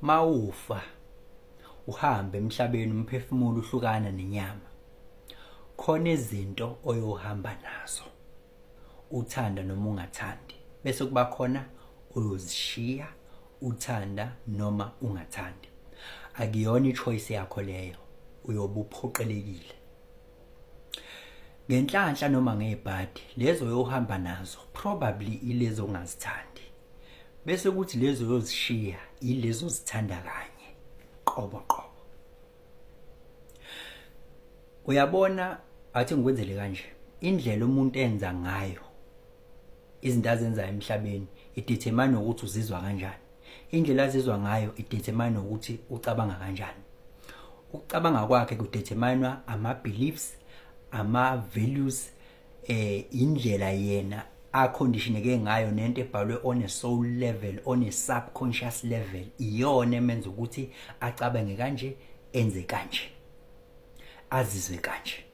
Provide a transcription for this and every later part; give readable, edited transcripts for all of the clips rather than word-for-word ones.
Mawufa uhambe emhlabeni, umphefumulo uhlukana nenyama, khona izinto oyohamba nazo, uthanda noma ungathandi, bese kuba khona oyozishiya, uthanda noma ungathandi. Akuyona i-choice yakho leyo, uyobe uphoqelekile. Ngenhlanhla noma ngebhadi, lezo oyohamba nazo probably ilezo ongazithandi, bese kuthi lezo oyozishiya ilezo ozithanda kanye qobo qobo. Uyabona, athi ngikwenzele kanje, indlela umuntu enza ngayo izinto azenzayo emhlabeni i-determine ukuthi uzizwa kanjani. Indlela azizwa ngayo i-determine ukuthi ucabanga kanjani. Ukucabanga kwakhe ku-determine ama-beliefs, ama-values, indlela yena a-conditioneke ngayo nento ebhalwe on a soul level, on a subconscious level, iyona emenza ukuthi acabange kanje, enze kanje, azizwe kanje.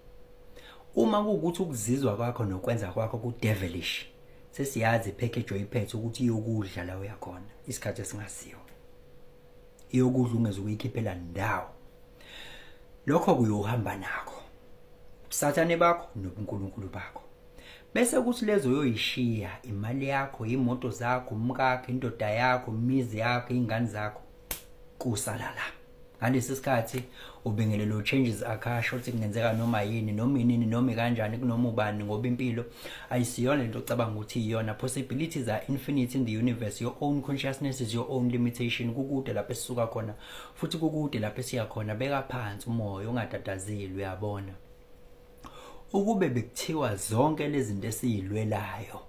Uma kuwukuthi ukuzizwa kwakho nokwenza kwakho ku-devilish, sesiyazi i-package oyiphethe ukuthi iyokudla la uyakhona isikhathi esingasiyo, iyokudla ungeze ukuyikhiphela ndawo. Lokho kuyohamba nakho ubusathane bakho nobunkulunkulu bakho. Bese kuthi lezo yoyishiya, imali yakho, imoto zakho, umkakho, indoda yakho, imizi yakho, izingane zakho, kusala la. Ngalesi sikhathi ubingelelo changes akasho ukuthi kungenzeka noma yini, noma inini, noma kanjani, kunoma ubani, ngoba impilo ayisiyona lento ocabanga ukuthi iyona. Possibilities are infinite in the universe. Your own consciousness is your own limitation. Kukude lapho esisuka khona, futhi kukude lapho esiya khona. Beka phansi umoya, ungatatazeli, uyabona. Ukube bekuthiwa zonke lezi zinto esiyilwelayo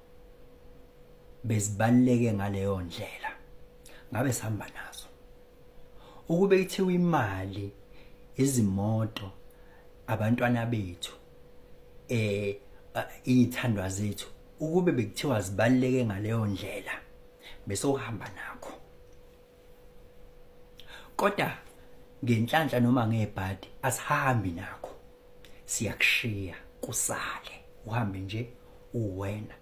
bezibaluleke ngaleyo ndlela, ngabe sihamba nazo. Ukube kuthiwa imali, izimoto, abantwana bethu, iy'thandwa zethu, ukube bekuthiwa zibaluleke ngaleyo ndlela, bese uhamba nakho. Kodwa ngenhlanhla noma ngebhadi asihambi nakho, siyakushiya kusale, uhambe nje uwena.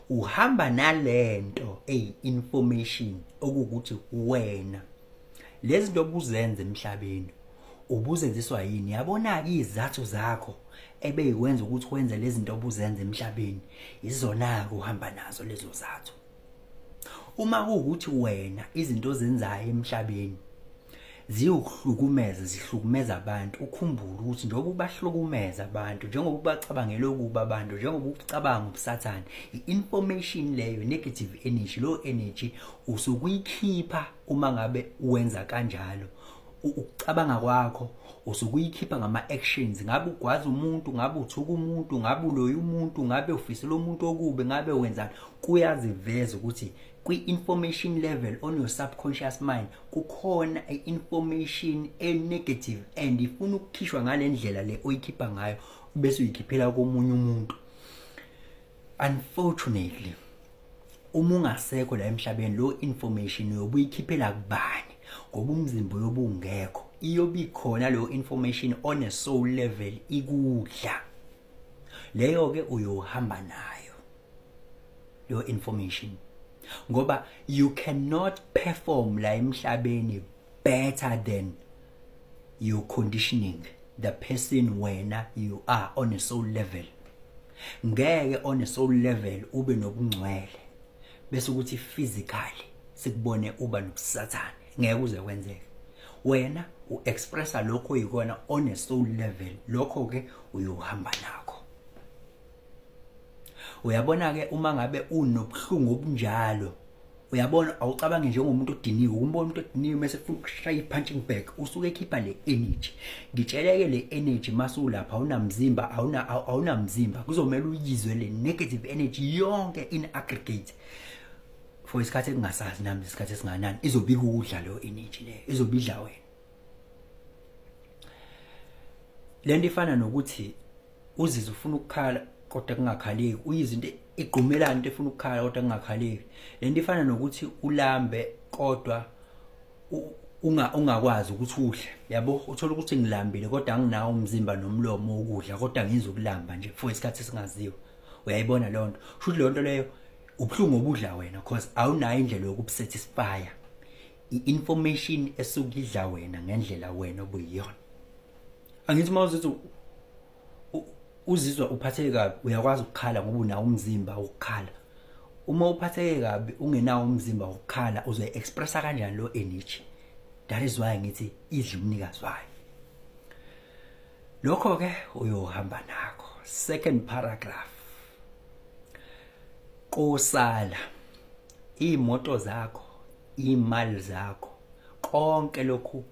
Uhamba nalento eyi-information okuwukuthi wena lezi zinto obuzenza emhlabeni ubuzenziswa yini. Yabona-ke izizathu zakho ebeyikwenza ukuthi wenze lezi zinto obuzenza emhlabeni, izona-ke uhamba nazo lezo zathu. Uma kuwukuthi wena izinto ozenzayo emhlabeni ziwukuhlukumeza, zihlukumeza abantu, ukhumbule ukuthi njengoba ubahlukumeza abantu, njengoba ubacabangela okubi abantu, njengoba ucabanga ubusathane, i-information leyo, negative energy, low energy usukuyikhipha uma ngabe wenza kanjalo. Ukucabanga kwakho usukuyikhipha ngama-actions. Ngabe ugwaza umuntu, ngabe uthuka umuntu, ngabe uloya umuntu, ngabe ufisela umuntu okubi, ngabe wenzani, kuyaziveza ukuthi kwi-information level on your subconscious mind kukhona i-information e-negative and ifuna ukukhishwa ngale ndlela le oyikhipha ngayo, bese uyikhiphela komunye umuntu. Unfortunately, uma ungasekho la emhlabeni, lo information uyobe uyikhiphela kubani? Ngoba umzimba uyobe ungekho, iyobe ikhona leyo information on a soul level ikudla. Leyo-ke uyohamba nayo leyo information, ngoba you cannot perform la emhlabeni better than your conditioning, the person wena you are on a soul level. Ngeke on a soul level ube nobungcwele bese ukuthi physically sikubone uba nobusathane, ngeke uze kwenzeke. Wena u-expressa lokho oyikona on a soul level, lokho-ke uyohamba nakho. Uyabona-ke, uma ngabe unobuhlungu obunjalo, uyabona, awucabangi njengomuntu odiniwe. Umbona umuntu odiniwe mase efuna ukushaya i-punching bag, usuke ekhipha le energy. Ngitsheleke, le energy masulapha awunamzimba, awunamzimba, kuzomela uyizwe le negative energy yonke in aggregate for isikhathi ekungasazi nami isikhathi esinganani. Izobe ikudla leyo energy leyo, izobe idla wena. Lento ifana nokuthi uzizwe ufuna ukukhala kodwa kungakhaleki, uyizwe into igqumelana, into efuna ukukhala kodwa kungakhaleki. Lento ifana nokuthi ulambe kodwa ungakwazi ukuthi udle, yabo. Uthola ukuthi ngilambile kodwa anginawo umzimba nomlomo wokudla, kodwa ngizwe ukulamba nje for isikhathi esingaziwa. Uyayibona leyo nto? Kusho ukuthi leyo nto leyo ubuhlungu obudla wena, cause awunayo indlela yokubu-satisfya. I-information esuke idla wena ngendlela wena obuyiyona. Angithi uma uzithi uzizwa uphatheke kabi, uyakwazi ukukhala ngoba unawo umzimba wokukhala. Uma uphatheke kabi ungenawo umzimba wokukhala, uzoyi-expressa kanjani lo energy? That is why ngithi idla umnikazi wayo. Lokho ke uyohamba nakho. Second paragraph, kosala iy'moto zakho, iy'mali zakho, konke lokhu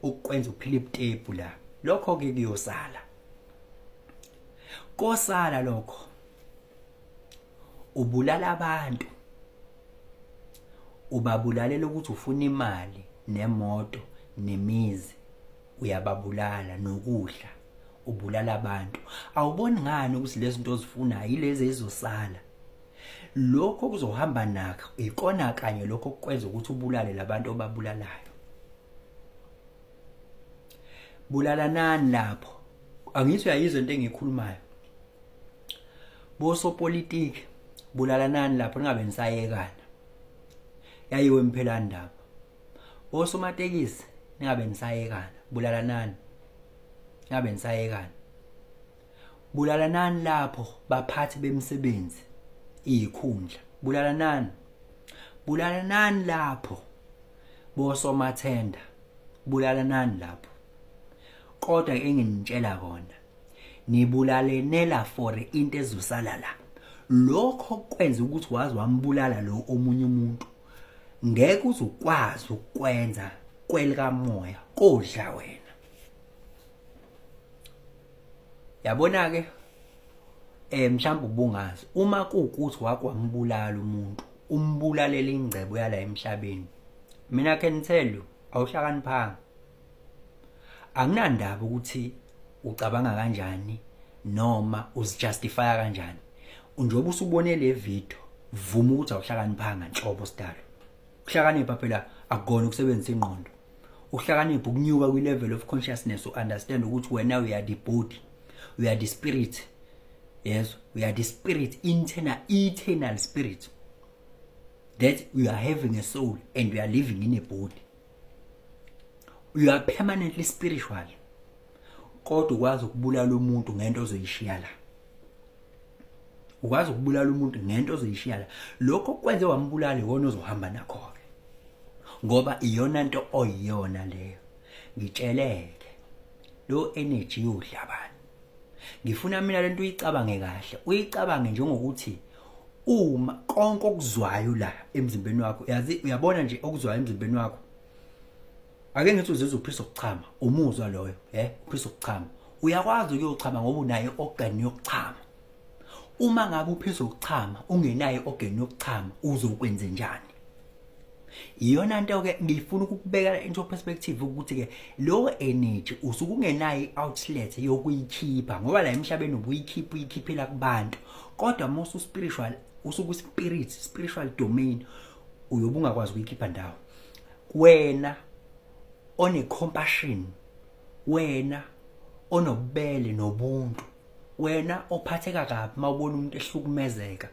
ukwenza uphile ibutepu la, lokho ke kuyosala, kosala lokho. Ubulala abantu, ubabulalela ukuthi ufuna imali nemoto nemizi, uyababulala nokudla, ubulala abantu. Awuboni ngani ukuthi lezi zinto ozifunayo yilezi ezizosala? Lokho kuzohamba nakho, ikona kanye lokho okwenza ukuthi ubulale labantu obabulalayo. Bulalanani lapho. Angithi uyayizwa into engiyikhulumayo? Bosopolitiki, bulalanani lapho, ningabe nisayekana. Yayiwe imphelani ndaba. Osomatekisi, ningabe nisayekana, bulalanani, ningabe nisayekana. Bulalanani lapho, baphathi bemisebenzi, iyikhundla, bulalanani. Bulalanani lapho, bosomathenda, bulalanani lapho. Kodwa enginitshela kona, nibulalenela for into ezosala la. Lokho kwenza ukuthi wazi wambulala lo omunye umuntu, ngeke uzukwazi ukwenza kwelikamoya, kodla wena. Yabona ke, mhlawumbe ubungazi, uma kuwukuthi wakwambulala umuntu, umbulalela ingcebo yala emhlabeni, mina can tell you, awuhlakaniphanga. Anginandaba ukuthi ucabanga kanjani noma uzijustifya kanjani. Njengoba usubone le video, vuma ukuthi awuhlakaniphanga nhlobo, sidalo. Ukuhlakanipha phela akukona ukusebenzisa ingqondo. Ukuhlakanipha ukunyuka kwi-level of consciousness, u-understand ukuthi wena we are the body, we are the spirit. Yes, we are the spirit, internal, eternal spirit, that we are having a soul and we are living in a body. You are permanently spiritual, kodwa ukwazi ukubulala umuntu ngento ozoyishiya la. Ukwazi ukubulala umuntu ngento ozoyishiya la. Lokho kwenze wambulala, iwona ozohamba nakho ke, ngoba iyona nto oyiyona leyo. Ngitsheleke, lo energy yodla bani? Ngifuna mina lento uyicabange kahle, uyicabange njengokuthi uma konke okuzwayo la emzimbeni wakho, yazi, uyabona nje okuzwayo emzimbeni wakho, ake ngithi uzizwa uphisa ukuchama, umuzwa loyo, uphisa ukuchama, uyakwazi ukuyochama ngoba unayo organ yokuchama. Uma ngabe uphisa ukuchama ungenayo organ yokuchama, uzokwenza njani? Iyona nto ke ngifuna ukukubeka into perspective, ukuthi ke lo energy usuke ungenayo i-outlet yokuyikhipha, ngoba la emhlabeni ubuyikhipha, uyikhiphela kubantu, kodwa uma usu spiritual, usuku spirit, spiritual domain, uyobe ungakwazi ukuyikhipha ndawo. Wena one compassion, wena onobubele nobuntu, wena ophatheka kabi mawubona umuntu ehlukumezeka,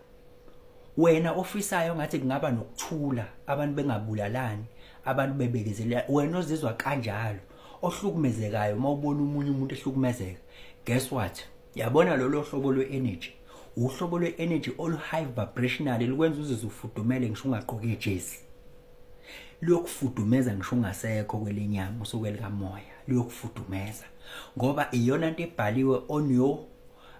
wena ofisayo ngathi kungaba nokuthula, abantu bengabulalani, abantu bebekezelela, wena ozizwa kanjalo, ohlukumezekayo mawubona umunye umuntu ehlukumezeka, guess what? Yabona lolo hlobo lwe-energy, uhlobo lwe-energy olu high vibrational, likwenza uzizwe ufudumele ngisho ungagqoki ijezi. Liyokufudumeza ngisho ungasekho kwelenyama, usuke likamoya, liyokufudumeza ngoba iyona nto ebhaliwe on your,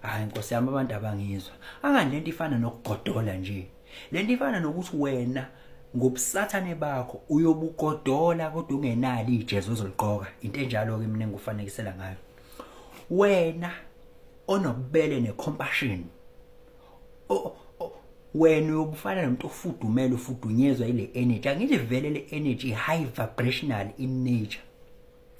hayi nkosi yami, abantu abangizwa angani. Lento ifana nokugodola nje, lento ifana nokuthi wena ngobusathane bakho uyobugodola kodwa ungenalo ijezi ozoligqoka. Into enjalo ke mina engikufanekisela ngayo. Wena onobubele necompassion, wena uyobufana nomuntu ofudumele, ufudunyezwa ile energy. Angithi vele le energy high vibrational in nature,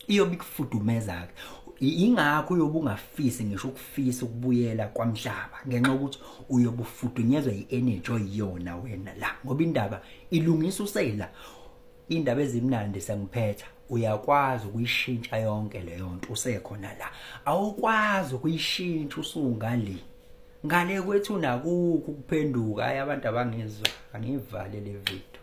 iyobe ikufudumeza ke. Ingakho uyobe ungafisi ngisho ukufisa ukubuyela kwamhlaba, ngenxa yokuthi uyobe ufudunyezwa i-energy oyiyona wena la, ngoba indaba ilungisa usela indaba ezimnandi. Sengiphetha, uyakwazi ukuyishintsha yonke leyo nto usekhona la. Awukwazi ukuyishintsha usungale ngale kwethu, nakukho ukuphenduka. Hayi, abantu abangizwa, angivale le video.